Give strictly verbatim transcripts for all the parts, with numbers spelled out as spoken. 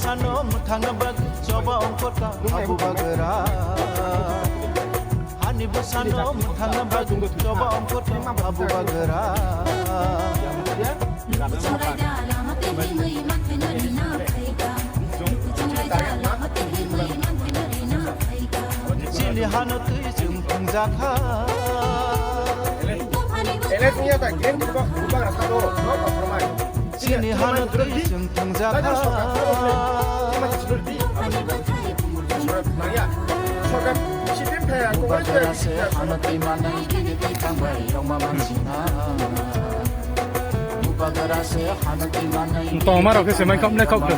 Sano mwthangna bagwi choba ongkhorka habu bagra. Hani bwsano mwthangna bagwi choba ongkhorka habu bagra. Chini hano twi chwng thwngjakha. Chini hano twi chwng thwngjakha. Bubagra se hano twi manwi bini twi thangbai rwma mansina. Bubagra se hano twi manwi bini twi thangbai rwma mansina. Tongmarok khe se mai kok nai kok khe.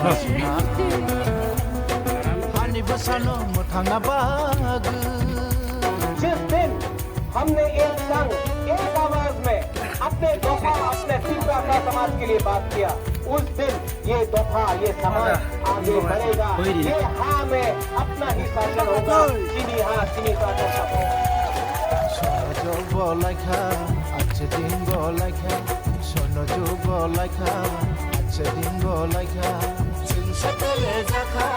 Hani bwsano mwthangna bagwi. जिस दिन हमने एक संग, एक आवाज में अपने दोफा, अपने तिपरा का समाज के लिए बात किया, उस दिन ये दोफा, ये समाज आगे बढ़ेगा। ये हाँ में अपना ही शासन होगा, चीनी हाँ, चीनी शासन खत्म। Sono jugo laikha, ache din go laikha. Sono jugo laikha, ache din go laikha. Chwng sepele jakha,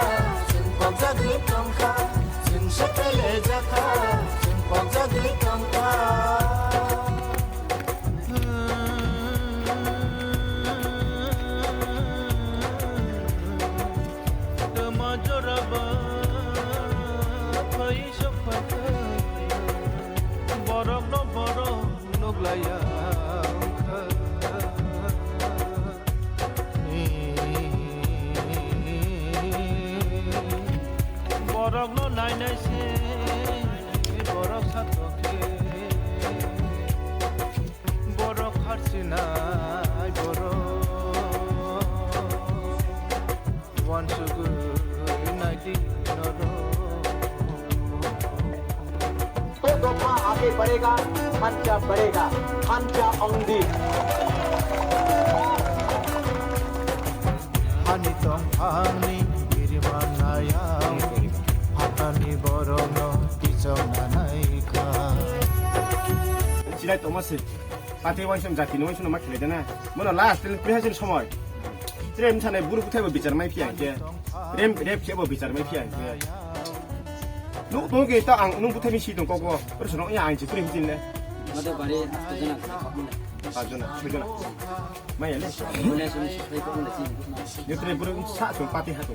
chwng kok jagwi tongkha. Chwng sepele jakha, chwng kok jagwi tongkha. Tama joraba phai sokpha khayo, borokno borok nuklaiya wngkha. Borokno nainai se borok satokhe. Borok harsinai borok uansugwi naidi norok. तो दोफा आगे बढ़ेगा, खांचा बढ़ेगा, खांचा Aundhi. Hani tongphangni irimanayang, phatani borokno kichongna naikha. Chilai tongma se. Pati wansong jati ni wansong ma khilai dana. Mono last ni prihasin somoi. Tre mthane buru kuthai bo bichar mai phiya ke. Rem rep khe bo bichar mai phiya ke. Nuk nuk ke ta ang nuk buthai mi si tong kok bo. Ro sono ya ang chi tre mtin le. Mada bari asto jana. Pa jona, so jona. Mai ya le. Mane sum sai ko na si. Yo tre buru sa so pati ha to.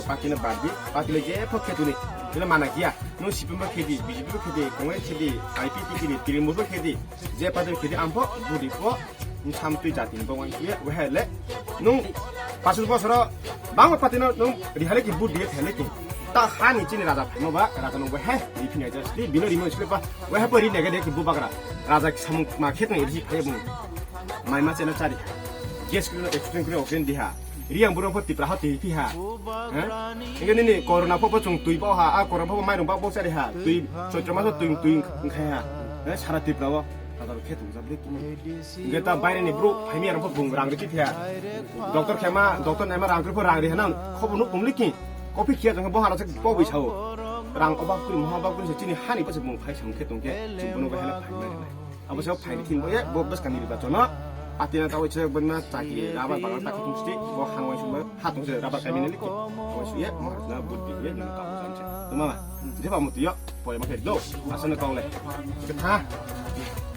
Pati na badi, pati le je phok khe tuni. Tuna mana kiya. No sipim ba khedi, bijipi ba khedi, kongai khedi, I P T khedi, tiri musu khedi. Je pati khedi ampo, budi po, nung samtui jati ni bongwan kiya, wahai le, nung pasal bosoro, bangma pati no, nung rihale ki budi khale ki. Ta hani chini raja phano ba, raja nung wahai, ri phina ja, ri bino rimo sile ba, wahai po ri nega de ki bubagra. Raja samung ma khet nung ri phai bung. Mai ma chena chari. Gas kilo, oxygen kilo, oxygen diha. Riang burung pho tipra ha twi phi ha. Ha? Inge nini corona pho pho chung twi bo ha, a corona pho pho mairung ba bo chari ha. Twi choitro maso twi twi khai ha. Ha, sara tipra o. Tadar khe tung jabri tu. Inge ta baire ni bro, phaimi arang pho bung rang ri phi ha. Doctor khema, doctor naima rang ri pho rang ri ha na. Khobo nuk pumli ki. Kopi khia jang bo hara se po bi sao. Rang obak kuri moha obak kuri se chini hani pa se bung phai sang khe tung khe. Chung bono ba hela phai mai. Abo se phaini thing bo ye, bo bwskang ni riba chono. Atina tawai se bwna chaki rubber bagan ta khutung sti, bo hangwai sumba, hatung se rubber kaimini liki. Tawai suye, mo harna bud bi ye, nini kamu jam se. Tuma ma, je ba mutu yo, poi ma khe do, asana kong le. Ke tha.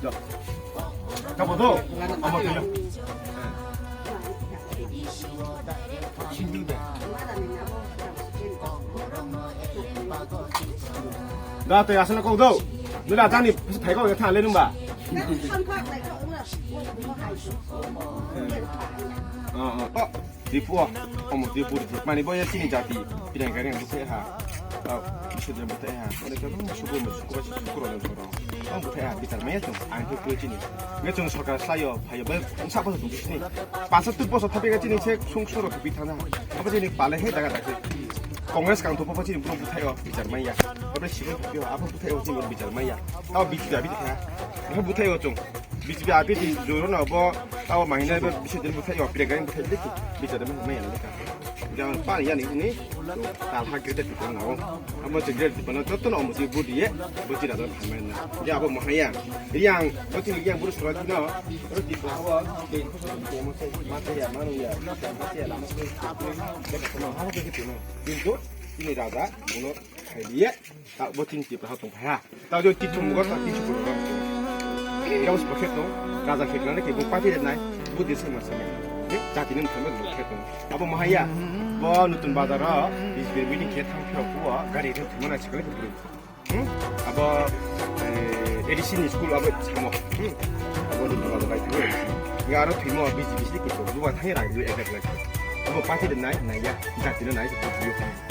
Do. Ka bo do, amo tu yo. Da te asana kong do. Nila tani phai kong tha le numba. Oh, oh. Oh, Tripura, omo Tripura, mani boya chini jati, pinang kari ang bukai ha. Oh, bisa dia bukai ha. Mana kau suku suku suku orang orang. Oh, bukai ha, bitar maya tu, ang tu kue chini. Nge chung sorkar sayo, phayo bai, ang sabo tu sini. Pasal tu bosok tapi ka chini se sung suro tu bitana. Apa chini pale he daga daga. Congress kang tu apa chini belum bukai oh, bitar maya. Apa sih tu apa bukai oh chini bitar maya. Tau bitar bitar ha. Apa bukai oh chung. B J P A P T joro no bo Tao mahina ba bisu din bwthai yo, pire gain bwthai deki, bichar dama maya na deka. Jang pa ya ni ni, to, tal ha greater people na o. Amo je greater people na, joto no amo je budi ye, budi da da phamai na. Ja abo mahaya. Yang, budi yang buru sura dino, budi pa ho, de, de mo se, ma se ya, ma nu ya, ma se ya, lama se, de ka ma ha de ke no. Kintu, ini raja, uno, khai diye. Ta bo chini Tipra ha tong phai ha. Ta jo tichum go ta tichum go. Yang se pakhet no. Raja khe nang ke bo party de nai. Bo de sama sama. Jati nang thang bo khe tong. Abo mahaya. Bo nutun bazar ha. Is bir meeting khe thang phiro ko gari khe thumana chikle ko. Hmm? Abo eh, A D C ni school abo samo. Hmm? Abo nutun bazar bai thang. Ya aro thimo busy busy ko. Duwa thai rai du ek ek lai. Abo party de nai nai ya. Jati nang nai ko.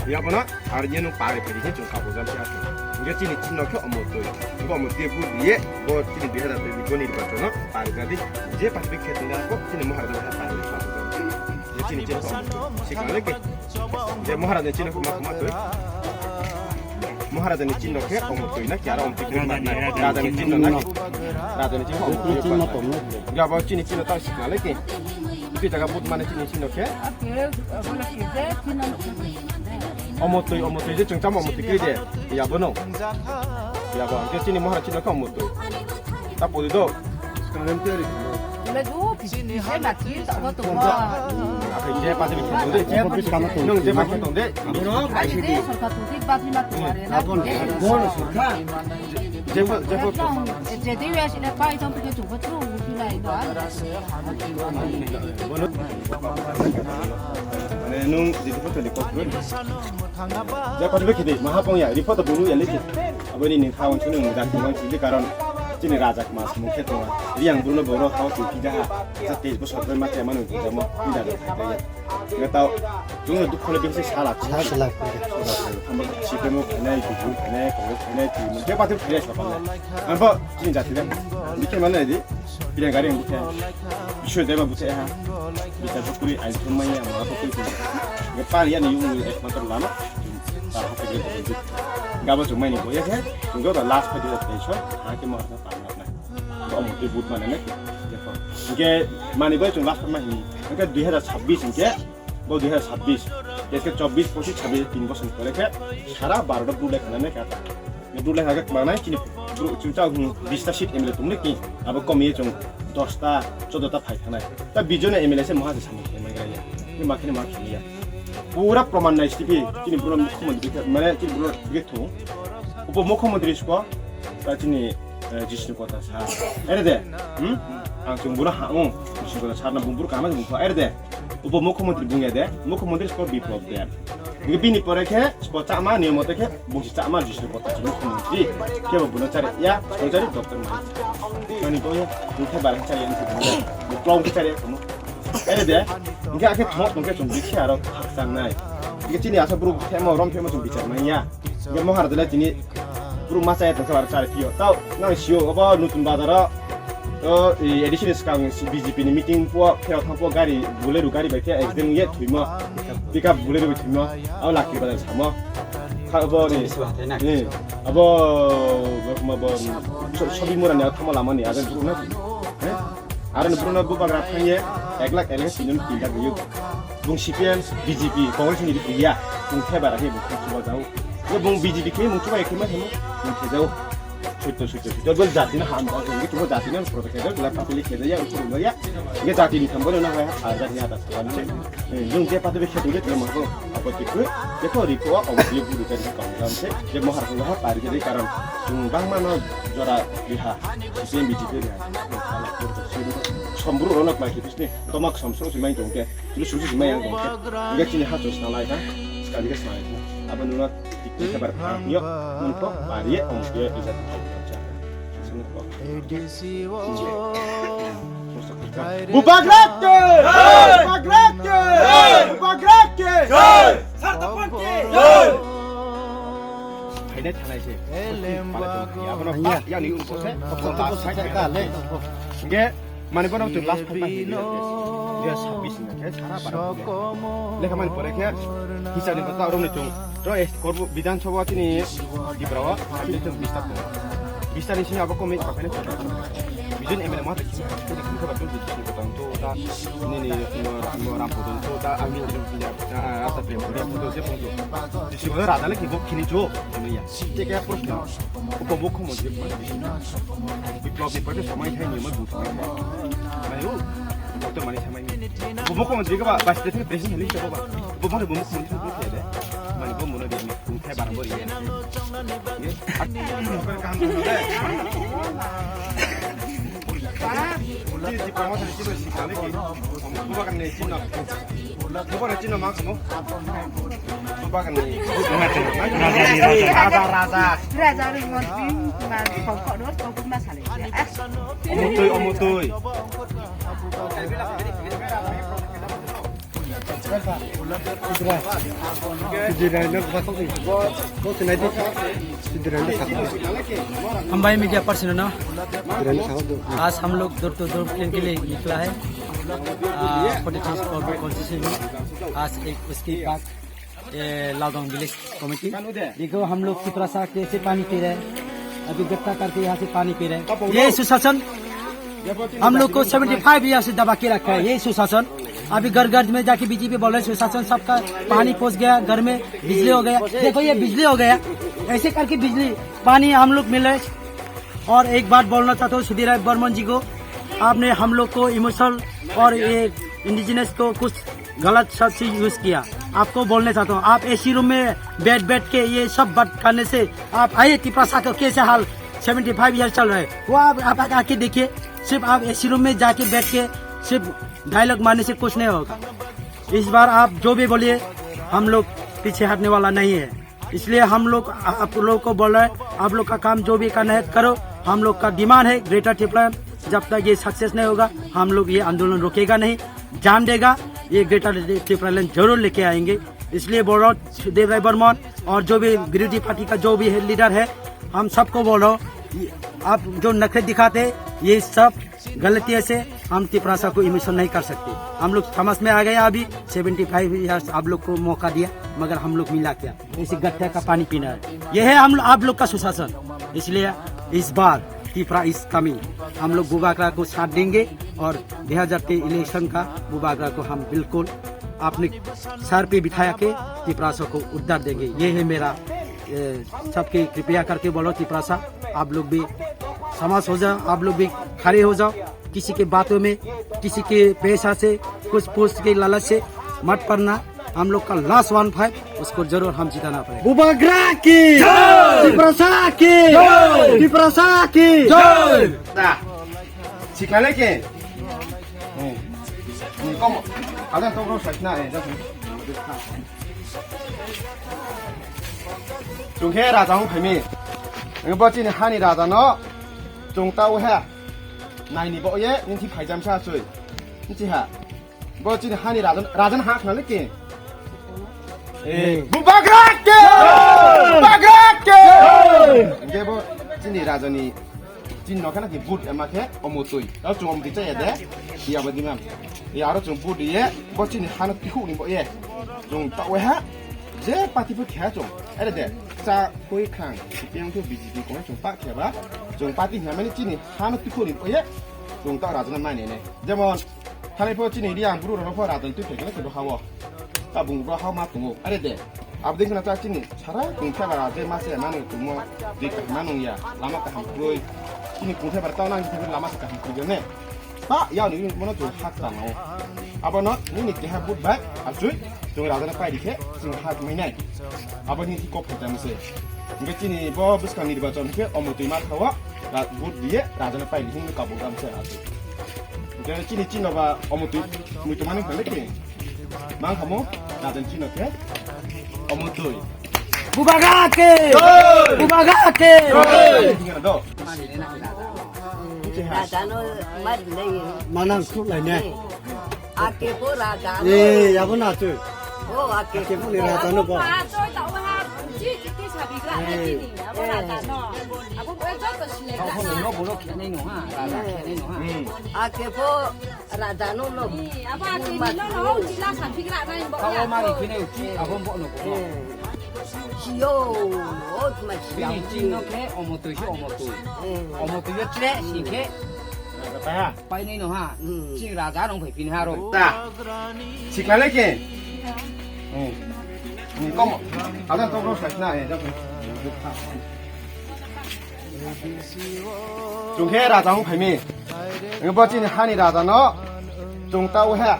Yabono ar je no pari pari khe chwng kabu jam khe aswk. Hingke chini chini no khe omo twi. Hingke omo twi bu diye bo chini dui hazar twi bo nirbachono pari jadi je party khe twi na ko chini Maharaj no pari kabu jam. Je chini chini ko omo twi. Sikang leke. Je Maharaj ni chini ko ma ma twi. Maharaj ni chini no khe omo twi na kya ra omo twi ma na. Raja ni chini no na. Raja ni chini ko omo twi. Hingke bo chini chini ta sikang leke. Twi jaga but mane chini chini no khe. Omo twi, omo twi, je chwng chamo omo twi kri de. Ya bono. Ya bo, je chini Maharaj chini kha omo twi. Ta podi do. Akai je pa de. Nung je pa de. Jepho, jepho. Mane nung jiti photo ni kok. Jepho de khidi maha pong ya, report bulu ya leki. Aboni ni khawan sunu nung jati mang sidi karon chini raja mas mung khe tonga. Riang bruno boro hao tu kijaha. Jati bo sokre mate manu kijamo. Ida do khaitaya. Nge tao, chwngno dukho le bisi sala. Sala, sala. Sala, sala. Sipemo khainai, bujui khainai, kongro khainai, twi mo, je pati khainai sopan nai. Ang bo chini jati le, bikhe mane di, pidang gari ang bikhe, bisoi deba bukhe ha, bichar pokri, ain thum maya, ma pokri thum. Nge pan ya ni yung ek matro lama, ta ha pokri thum. Gabo chumai ni boya khe, chwngno da last padi da tension, ha ke mo ha ta na. Omo twi but mane ne, jepho. Nge mani bai chwng last ma hini, nge dui hazar chabbish nge, Bo dui hazar chabbish, keske chabbish, pochish, chabbish, tin bosor pore khe sara Bharat o bru lekha nai kha ta. Bru lekha khe manai chini bru chwng chao hwn bish ta seat M L A tong le ki, abo komiye chwng dos ta, choudo ta phai thanai. Ta bijon M L A se moha se samung khe mai ya. Ni ma khe ni ma khe ya. Pura proman nai stipi, chini bru mukhyamantri khe, mane chini bru khe thung. Upo mukhyamantri sko, ta chini eh, Jishnu Kota sir. Ere de, hmm? Ang chwng buro ha, um, Jishnu Kota sir na bung buro kama bung kho. Ere de, upo mukhyamantri bung ya de, mukhyamantri sko Biplab Deb. Ngi bini pore khe sko chama niyomote khe bungsi chama Jishnu Kota si mukhyamantri. Khe bo buno chari ya, sko chari doctor ma. Ani ko ya, bung khe barang chari ya, bung khe barang chari ya, kamu. Ere de, ngi akhe thok, ngi chwng bisi aro khakchang nai. Ngi chini asa buru themo, rom themo chwng bichar nai ya. Ngi mohar de la chini Buru masa ya tongsa bar chari phiyo. Tao nang sio obo Nutun Bazar o, o, i, A D C ni swkang si B J P ni meeting po, phirok thang po gari, Bolero gari bai khe accident ye thuimo. Pickup Bolero bai thuimo. Abo Lakir Bazar samo. Kha obo ni. Ni, abo, bo, bo, bo, so-, shopping mall ni thamo lama ni, abo buru na. He? Aro ni buru na bubagra thang ye, ek lakh, ek lakh sini tinta gayuk. Bung C P M, B J P, Congress ni ya, bung khe bara khe bung khe chuba jao. Ye bung B J P khe mung chuba khe ma khe mung khe jao. Suito, suito, suito. Bel jati na ham ba khe chuba jati na pro khe jao, la public khe jao, ya, ya. Ye jati ni thang bo na ha, ha jati ya ta chuba ni. Jung je pate be khe tu le ma ko, apa khe tu. Ye ko ri ko, apa ye buru kan ka kam se. Ye mo har ko ha pari khe karon. Jung bang ma no jora ri ha. C P M B J P ri ha. Sombru ro na khlai khe bisni. Tomak som song si mai tong khe. Chini sung si mai yang tong khe. Nge chini ha chos na lai ha. Ska nge sa lai ha. Abo nuna tik tik khabar pha yo. Mun ko pari ye ong ye ija. Bubagra ke! Bubagra ke! Bubagra ke! Sarta Panti! Phainai thanai se. Abono ya ni ung ko se. Ko ta sai ka le. Nge Mane bono twi last five ma hini ya, dui hazar chabbish ni khe sara bara. Lekha mani pore khe hisab ni bata rong ni chung. To es korbo Bidhan Sabha chini Tripura o, chini chung bistar tongo. Bisani sini abo komik pakai ni. Bijin M L A ma tak sini. Kita kita batul di sini kota untuk ta. Ini ni, no, no, rampo tu untuk ta. Ami tu punya, ah, ah, rasa prem, prem tu dia pun tu. Di sini ada lagi bok kini jo. Ini ya. Cek ya, terus ya. Upo bok kamu dia pun. Biplop ni pada sama ini ni mah butuh. Mayu. Doktor mani sama ini. Upo bok kamu juga, Pak. Pas dia tu presiden ini siapa, Pak? Upo bok kamu tu dia. Mani bok mana dia ni? Kung thai barang bo iya. Ye. Di, di pamo tadi cino si kali ki. Buba kan ni cino. Buba kan cino mak mo. Buba kan ni. Raja, raja. Raja ni mon pin ma kok kok dos kok pun ma sale. Omotoi, omotoi. हम भाई media person ना। आज हम लोग door to door clean के लिए निकला है। फोर्टी थ्री कॉन्स्टिट्यूंसी में आज एक उसकी पार्क ये लाउडोंग विलेज कमेटी। देखो हम लोग कितना सा कैसे पानी पी रहे हैं, अभी गत्ता करके यहाँ से पानी पी रहे हैं। ये सुशासन हम लोग को सेवेंटी फाइव ईयर से दबा के रखा है ये सुशासन। अभी घर घर में जाके बीजेपी बोल रहे सुशासन सबका पानी पहुंच गया, घर में बिजली हो गया। देखो ये बिजली हो गया, ऐसे करके बिजली पानी हम लोग मिले। और एक बात बोलना चाहता हूँ सुधीर राय बर्मन जी को, आपने हम लोग को इमोशनल और ये इंडिजिनस को कुछ गलत शब्द से यूज किया। आपको बोलना चाहता हूँ, आप एसी रूम में बैठ बैठ के ये सब बात करने से आप आइए तिपरासा को कैसे हाल सेवेंटी फाइव ईयर चल रहा है वो आप, आप आके देखिए। सिर्फ आप एसी रूम में जाके बैठ के सिर्फ डायलॉग मारने से कुछ नहीं होगा। इस बार आप जो भी बोलिए हम लोग पीछे हटने वाला नहीं है। इसलिए हम लोग आप लोगों को बोल रहे हैं, आप लोग का काम जो भी करना है करो। हम लोग का डिमांड है ग्रेटर टिपरालैंड, जब तक ये सक्सेस नहीं होगा हम लोग ये आंदोलन रुकेगा नहीं, जान देगा। ये ग्रेटर टिपरालैंड जरूर लेके आएंगे। इसलिए बोल रहा हूँ सुधीर राय बर्मन और जो भी विरोधी पार्टी का जो भी है लीडर है, हम सबको बोल रहा हूँ, ये आप जो नखरे दिखाते हैं, ये सब गलती है से हम तिपरासा को इमोशन नहीं कर सकते। हम लोग समझ में आ गया, अभी सेवेंटी फाइव ईयर्स आप लोग को मौका दिया, मगर हम लोग मिला क्या? ऐसे गट्टे का पानी पीना है। ये है हम आप लोग का सुशासन। इसलिए इस बार तिपरा इज कमिंग, हम लोग बुबागरा को साथ देंगे और दो हज़ार तेईस इलेक्शन का बुबागरा को हम बिल्कुल अपने सर पे बिठाया के तिपरासा को उद्धार देंगे। ये है मेरा, ए, सबके कृपया करके बोलो तिपरासा, आप लोग भी समाज हो जाओ, आप लोग भी खड़े हो जाओ। किसी के बातों में, किसी के पैसा से, कुछ पोस्ट के लालच से मत पड़ना। हम लोग का लास्ट वन फाइव, उसको जरूर हम जिताना पड़ेगा। Bubagra ki! Jai! Tiprasa ki! Jai! Tiprasa ki! Jai! Da. Sikale ke? Hmm. Hmm, komo. Ada to bro sakna eh, da. Chung khe raja hung phaimi. Ang bo chini hani raja no. Chung tau he. Naini bo ye, nini phaijam sa chui. Nini ha. Bo chini hani raja, raja ha khna le ke. Eh, Bubagra ke! Bubagra ke! Hingke bo chini raja ni chini nokha na ki but ema khe omo tui. Aro chung omo tui chaya de. Iya bo dimam. Iya aro chung but ye, bo chini hano tihu ni bo ye. Chung ta we ha. Je party pho khe chung. Are de. Cha koi khang. Yang tu B J P kong chung pa khe ba. Chung party hina mani chini hano tihu ni bo ye. Chung ta raja na mani ne. Jemon Thani pho chini Reang bru rok pho rajon twi phaikhe kebo hao. Tabung bro hao ma tongo. Are de. Abding khna ta chini sara kung khe bara je ma se manu tumo. Di kaham nung ya. Lama kaham kroi. Chini kung khe bara tao nang chini lama kaham kroi ne. Pa ya ni mono tu hak ta no. Abono nini keha but bai. Achui. Chung rajon pai dikhe. Chung hak mai nai. Abo ni kok phai ta mese. Nge chini bo bwskang nirbachon khe omo twi ma thawa. Ra-, but diye rajon pai dikhe kabung ram se achui. Jere chini chino ba omo twi, mui to mani kale ke. Mang khamo, rajon chino ke. Omo twi. Bubagra ke! Jai! Bubagra ke! Jai! Tinggal do. Raja no mar lei. Manang su lai ne. Ake po raja no. Eh, ya bo na tu. Oh, ake po raja no ba. Ake po raja no lo. Abo ake ni no no chila sa phigra nai bo ya. Abo mari kine uchi, abo bo no. Siyo, o tuma siya. Bini chini no khe omotoi se omotoi. Hmm. Omotoi yo tre sing khe. Raja paiha. Painai no ha. Hmm. Chini raja rong phai pini ha ro. Ta. Sikla le ke. Hmm. Ni komo. Ada to ro sa na e. Chwng khe raja wng phaimi. Bo chini hani raja no chwng ta o he.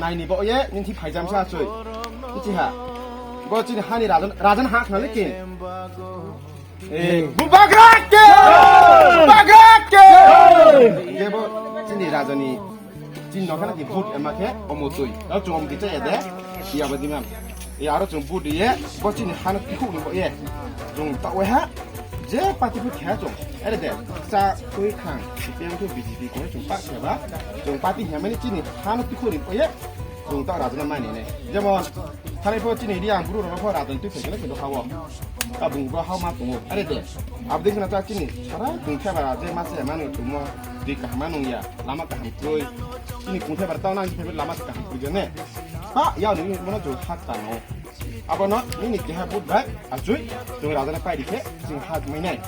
Naini bo ye nini phaijam sa choi. Nchi ha. Bo chini hani rajan, rajan ha khna le ke. Eh, Bubagra ke! Bubagra ke! Ye bo chini rajani. Chini no khana ki vote ema khe omotoi. Aro chwng omotoi cha ya de. Ya ba dimam. Ya aro chwng vote ye bo chini hano tikhuk ni bo ye. Chwng ta we ha. Je party phu khe chwng. Ere de. Cha twi khang. P M to B J P ko chwng pa khe ba. Chwng party he mani chini hano tikhuk ni bo ye. Chwng ta rajana mani ne. Jemon thani pho chini ri ang bru ro pho rajan twi khe khe do ha wo. Ka bung bo ha ma tongo. Ere de. Abdi khna ta chini sara tong khe ba je ma se manu tumo. Di kaham nung ya. Lama kaham twi. Chini kung khe ba ta nang khe lama kaham twi ne. Pa ya ni mo no jo ha ta no. Abono nini keha but bai achoi chwng rajana pai rikhe chwng ha mai nai.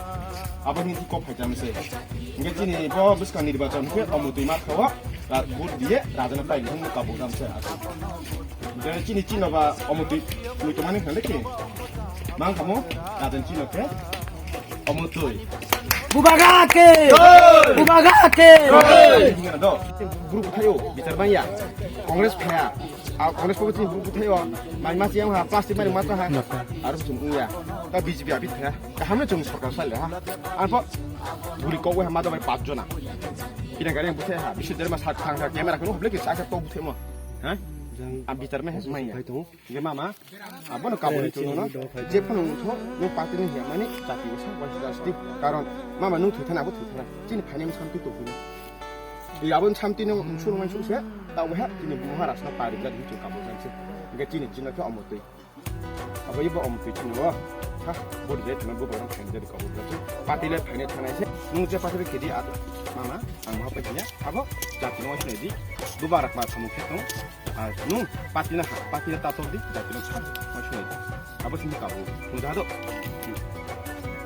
Abo nini kok phai jam se. Nge chini bo bwskang nirbachon khe omotoi ma khawa but diye rajana pai rikhe kabu jam se achoi. Nge chini chino ba omotoi mui to mani khale ki. Mang kamo rajan chino khe omotoi. Bubaga ke! Bubaga ke! Do. Group thayo bichar bang ya. Congress phaya. A Congress ko chini bwthaio mai ma chiyang ha plastic mari ma cha ha. Aro chum ya. Ta B J P abi thaya. Ka hamle chum sarkar sal ha. An pho buri ko ha ma da bai pach jona. Pina gari bwthai ha. Bisu der ma sak thang thang camera ko hable ki sa sa to bwthai mo. Ha? Am bitar me has mai ya. Ge mama. Abono kaboni chungno. Je phano wngtho no party ni hiya mani jati ko sa wasi jasti. Karon mama nung thwi thana abo thwi thana. Chini phaini samti to hino. Yabon samti nung sunu mai sunu se. Ta weha chini Maharaj no pari jati hichu kabo jati. Ge chini chino khe omotwi. Abo ibo omotwi chini wo. Ha, bodi je chini bo bo phaini jati kabo jati. Party le phaini thana se. Nung je party le kedi ado. Mama, ang ma pa kenya. Abo jati no sunu di. Bubarak ma samu khe tong. Ah, nung, patina ha, patina tatok di, jati nung sa, ma sui. Abo sini kabu, nung jado.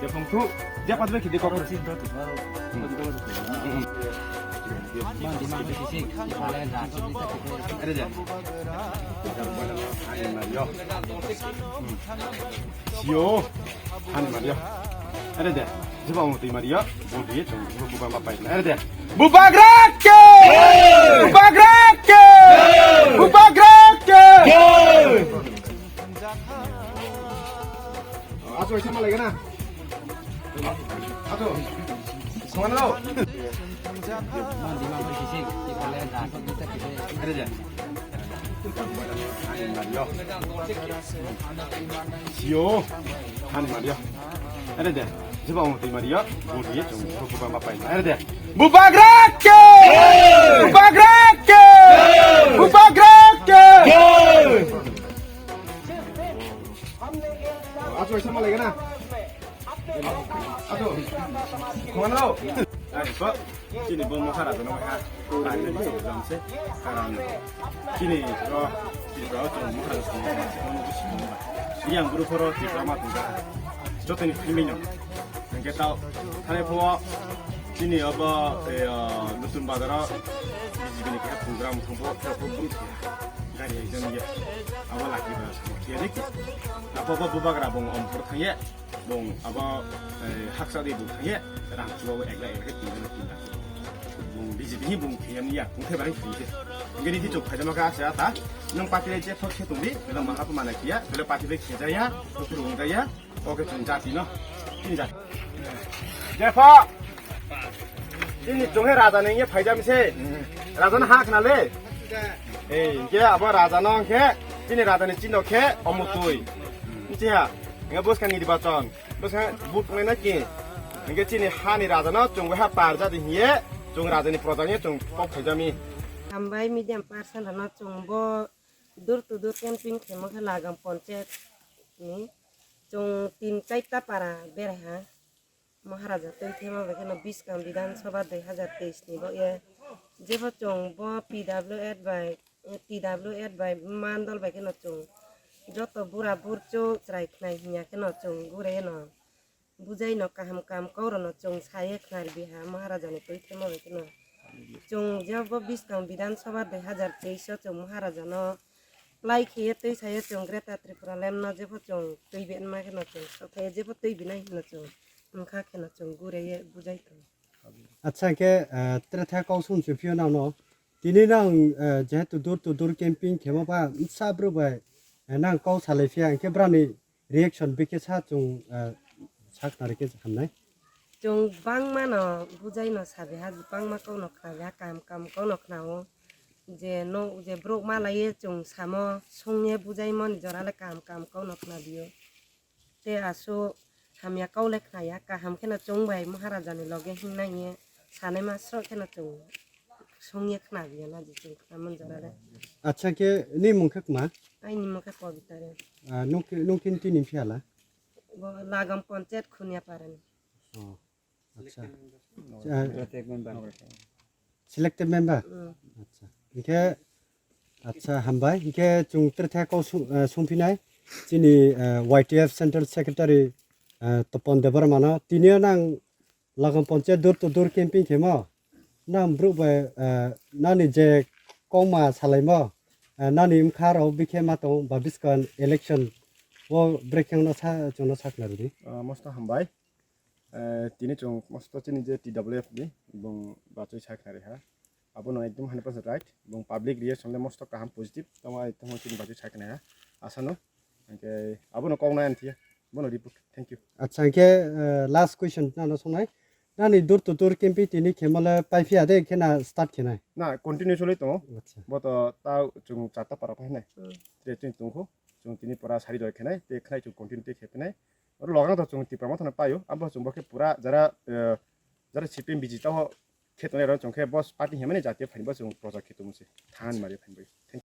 Je phong tu, je patina kidi kok. Mandi mandi sisi, kalian jatuh di tak. Ada je. Yo. Sio. Hani maria. Are de. Jiba mo tui maria. Bo di to. Bo ba ma pai. Are de. Bubagra ke! Bubagra ke! Bubagra ke! Ato, isa malai na. Ato. Songano. Are de. Sio. Hani maria. Are de. Jiba mo tui maria. Bo di to. Bo ba ma pai. Are de. Bubagra ke! Bubagra ke! Bubagra ke! Ato, isa malai na. Ato, kumano. Ai, ko, chini bo Maharaj no ha. Ai, ni so jam se. Karan. Chini ro, chini ro, chini Maharaj no ha. Yang guru koro, chini ma tu. Jotoni phimino. Hingke tao, thani phuo, chini abo, eh, Nutun Bazar o B J P ni keha program thangbo, thangbo bung khe gari ekjon ye, abo laki ba, khe dik. Abo bo bubagra bung Omphur thangye, bung abo, eh, haksa di bung thangye, rang chuo ekla ekla khe tin jona tin lakh. Bung B J P ni bung khe yam ya, bung khe barang khe. Gari di chuk khaja maka asa ta, nang party le je thok khe tongdi, bela maha pha mana khe ya, bela party le khe jaya, thok rung jaya. Oke, chwng jati no. Chini jati. Jepho. Chini chwng he raja ni ye phaijam se. Raja no ha khna le. Ei, ke abo raja no khe. Chini raja ni chino khe omotwi. Nchi ha. Nge bos kha nirbachon. Bos kha but nai na ki. Nge chini ha ni raja no chwng ha par jati hiye. Chwng raja ni proja ni chwng pok phaijami. Hambai medium person no chwng bo Door to door campaign khaima khe Lagam Panchayat ni chwng tin chaita para beraiha Maharaja twi thema bai kheno Biskang Bidhan Sabha dui hazar teis ni bo ye jebo chwng bo P W F bai, T W F bai mandal bai kheno chwng Joto bura burchuk chwrai khnai hinya kheno chwng gure no bujai no kaham kaham kok rok no chwng saye khnari biha Maharaja ni twi themo bai kheno. Chwng jebo biskang Bidhan Sabha dui hazar teis o chwng Maharaja no plai khiye twi saye chwng Greater Tripura Land no jebo chwng twi benma kheno chwng sokhaye jebo twi binai hino chwng wngkha kheno chwng gureye bujai tongo. Acha khe, eh, tretha kok sum se phio nang no. Tini nang, eh, jehetu door to door camping khemo ba bwsa bwrwi bai, eh, nang kok salai phiya hwnkhe brani reaction bikhe sa chwng, eh, sak nari khe hamnai. Chwng bangma no bujai no sabiha, bangma kok no khnabiha, kam kam kok no khnao. Je no je borok malaiye chwng samo songye bujai mani jora le kam kam kok no khnabio. Te aswk hamya kok le khnaya, kaham kheno chwng bai Maharaja ni loge hingnai ye sanai ma srok kheno chwng songye khnabiya na je chwng khnamani jora le. Acha khe ni mung khe kma? Aini mung khe Kobita Reang. Ah, nung ki-, nung kin tini phiya la? Bo Lagam Panchayat Khuniapara ni. Oh, acha. Ah, selected member? Mm. Acha. Hingkhe, acha, hambai. Hingkhe chwng tretha kok sung-, eh, sungphinai. Chini, eh, Y T F Central Secretary, eh, Topon Debbarma no. Tini o nang Lagam Panchayat door to door camping khemo. Nang borok bai, eh, nani je kokma salaimo, eh, nani wngkha rok bikhe ma tong ba bwskang election o bwrwi kheno sa chwngno sakna rwdi. Ah, mosto hambai. Eh, tini chwng mosto chini je T W F ni bung bachwi sakna rwha. Abono ekdom hundred percent right. Bung public reaction le mosto kaham positive. Tamo ai tamo chini bachwi sakna ha. Asano. Hingke abono kok nai anthia. Bono report. Thank you. Acha, hingke, eh, last question nano songnai. Nani door to door campaign tini khemale paiphiya de khena start khenai? Na, continue choli tongo. Acha. Boto ta chwng charta para painai. Hmm. Tre chwng tongkho. Chwng tini pora sari doi khenai. Te khnai chwng continue te khepenai. Oro logang to chwng Tipra Motha no paio. Abo chwng bokhe pura jara, eh, jara C P M B J P ta ho khe tongnai rok chwng khe boss party himani jatiya phainba chwng project khe tongmose. Than mari phainbai. Thank you.